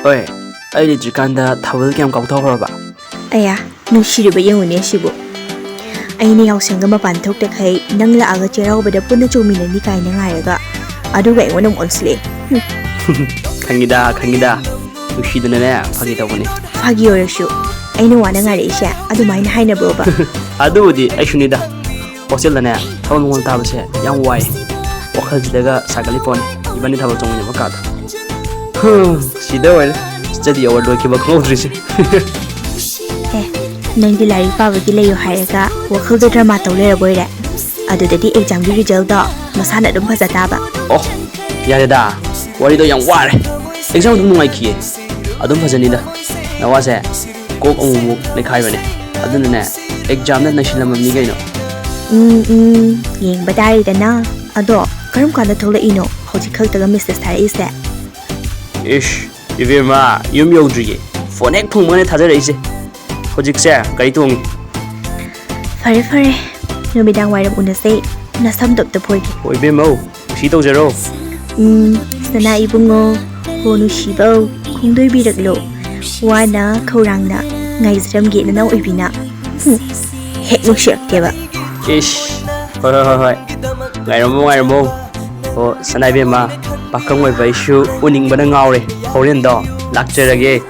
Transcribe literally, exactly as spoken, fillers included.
ꯍꯣꯏ, ꯑꯩ ꯂꯩꯇ꯭ꯔꯤꯀꯥꯟꯗ ꯊꯥꯕꯜ ꯀꯌꯥꯝ ꯀꯥꯎꯊꯣꯛꯈ꯭ꯔꯕ? ꯑꯌꯥ, ꯅꯨꯡꯁꯤꯔꯤꯕ ꯌꯦꯡꯉꯨꯅꯦ ꯁꯤꯕꯨ꯫ ꯑꯩꯅ ꯌꯥꯎꯁꯪꯒ ꯃꯄꯥꯟ ꯊꯣꯛꯇꯈꯩ ꯅꯪ ꯂꯥꯛꯑꯒ ꯆꯩꯔꯥꯎꯕꯗ ꯄꯨꯟꯅ ꯆꯣꯡꯃꯤꯟꯅꯅꯤ ꯀꯥꯏꯅ ꯉꯥꯏꯔꯒ, ꯑꯗꯨꯒ ꯑꯩꯉꯣꯟꯗ ꯑꯃꯨꯛ ꯑꯣꯟꯁꯤꯜꯂꯛꯑꯦ꯫ ꯍꯨꯝ꯫ ꯈꯪꯉꯤꯗ, ꯈꯪꯉꯤꯗ, ꯅꯨꯡꯁꯤꯗꯅꯅꯦ ꯐꯥꯒꯤ ꯇꯧꯕꯅꯤ꯫ ꯐꯥꯒꯤ ꯑꯣꯏꯔꯁꯨ, ꯑꯩꯅ ꯋꯥꯅ ꯉꯥꯏꯔꯛꯏꯁꯦ ꯑꯗꯨꯃꯥꯏꯅ ꯍꯥꯏꯅꯕ꯭ꯔꯣꯕ? ꯑꯗꯨꯕꯨꯗꯤ ꯑꯩꯁꯨꯅꯤꯗ꯫ ꯍꯣꯁꯇꯦꯜꯗꯅꯦ ꯊꯕꯛ ꯃꯉꯣꯟ ꯇꯥꯕꯁꯦ ꯌꯥꯝ ꯋꯥꯏ꯫ ꯋꯥꯈꯜꯁꯤꯗꯒ ꯁꯥꯒꯠꯂꯤ ꯄꯣꯠꯅꯤ ꯏꯕꯥꯅꯤ ꯊꯕꯛ ꯆꯪꯃꯤꯟꯅꯕ ꯀꯥꯗꯣ꯫ ꯍꯨꯝ, ꯁꯤꯗ ꯑꯣꯏꯔꯦ ꯁ꯭ꯇꯗꯤ ꯑꯋꯥꯔ ꯂꯣꯏꯈꯤꯕ ꯈꯪꯍꯧꯗ꯭ꯔꯤꯁꯦ꯫ ꯑꯦ, ꯅꯪꯗꯤ ꯂꯥꯏꯔꯤꯛ ꯄꯥꯕꯒꯤ ꯂꯩꯌꯨ ꯍꯥꯏꯔꯒ ꯋꯥꯈꯜꯗ ꯗ꯭ꯔꯃꯥ ꯇꯧ ꯂꯩꯔꯕꯣꯏꯔꯦ? ꯑꯗꯨꯗꯗꯤ ꯑꯦꯛꯖꯥꯝꯒꯤ ꯔꯤꯖꯜꯗꯣ ꯃꯁꯥꯅ ꯑꯗꯨꯝ ꯐꯖ ꯇꯥꯕ꯫ ꯑꯣ, ꯌꯥꯔꯦꯗ, ꯋꯥꯔꯤꯗꯣ ꯌꯥꯝ ꯋꯥꯔꯦ꯫ ꯑꯦꯛꯖꯥꯝ ꯑꯗꯨꯝ ꯅꯨꯡꯉꯥꯏꯈꯤꯌꯦ꯫ ꯑꯗꯨꯝ ꯐꯖꯅꯤꯗ꯫ ꯅꯋꯥꯁꯦ ꯀꯣꯛ ꯑꯃꯨꯛꯃꯨꯛ ꯂꯩꯈꯥꯏꯕꯅꯦ꯫ ꯑꯗꯨꯅꯅꯦ, ꯑꯦꯛꯖꯥꯝꯗ ꯅꯩꯁꯤꯜꯂꯝꯃꯕꯅꯤ ꯀꯩꯅꯣ꯫ ꯎꯝ ꯎꯝ, ꯌꯦꯡꯕ ꯇꯥꯔꯦꯗꯅ꯫ ꯑꯗꯣ ꯀꯔꯝ ꯀꯥꯟꯗ ꯊꯣꯛꯂꯛꯏꯅꯣ ꯍꯧꯖꯤꯛ ꯈꯛꯇꯒ ꯃꯦꯁꯦꯁ ꯊꯥꯔꯛꯏꯁꯦ? ꯏꯁ, ꯏꯕꯦꯝꯃ, ꯌꯨꯝ ꯌꯧꯗ꯭ꯔꯤꯌꯦ꯫ ꯐꯣꯟ ꯍꯦꯛ ꯐꯪꯕꯒꯅꯦ ꯊꯥꯖꯔꯛꯏꯁꯦ꯫ ꯍꯧꯖꯤꯛꯁꯦ ꯒꯥꯔꯤ ꯇꯣꯡꯉꯤ꯫ ꯐꯔꯦ ꯐꯔꯦ, ꯅꯨꯃꯤꯗꯥꯡ ꯋꯥꯏꯔꯝ ꯎꯅꯁꯦ꯫ ꯅꯁꯝꯗꯣ ꯑꯝꯇ ꯐꯣꯏꯒꯦ꯫ ꯍꯣꯏ ꯏꯕꯦꯝꯃꯧ, ꯀꯨꯁꯤ ꯇꯧꯖꯔꯣ꯫ ꯎꯝ, ꯁꯅꯥ ꯏꯕꯨꯡꯉꯣ, ꯍꯣ ꯅꯨꯡꯁꯤꯕꯧ, ꯈꯣꯡꯗꯣꯏꯕꯤꯔꯛꯂꯣ꯫ ꯋꯥꯅ ꯈꯧꯔꯥꯡꯅ ꯉꯥꯏꯖꯔꯝꯒꯦ ꯅꯅꯥꯎ ꯑꯣꯏꯕꯤꯅ꯫ ꯍꯨꯝ, ꯍꯦꯛ ꯅꯨꯡꯁꯤꯔꯛꯇꯦꯕ꯫ ꯏꯁ, ꯍꯣꯏ ꯍꯣꯏ ꯍꯣꯏ ꯍꯣꯏ, ꯉꯥꯏꯔꯝꯃꯣ ꯉꯥꯏꯔꯝꯃꯣ꯫ ꯑꯣ ꯁꯅꯥ ꯏꯕꯦꯝꯃ, ꯄꯥꯈꯪ ꯑꯣꯏꯕ ꯑꯩꯁꯨ ꯎꯅꯤꯡꯕꯅ ꯉꯥꯎꯔꯦ꯫ ꯍꯣꯔꯦꯟꯗꯣ ꯂꯥꯛꯆꯔꯒꯦ꯫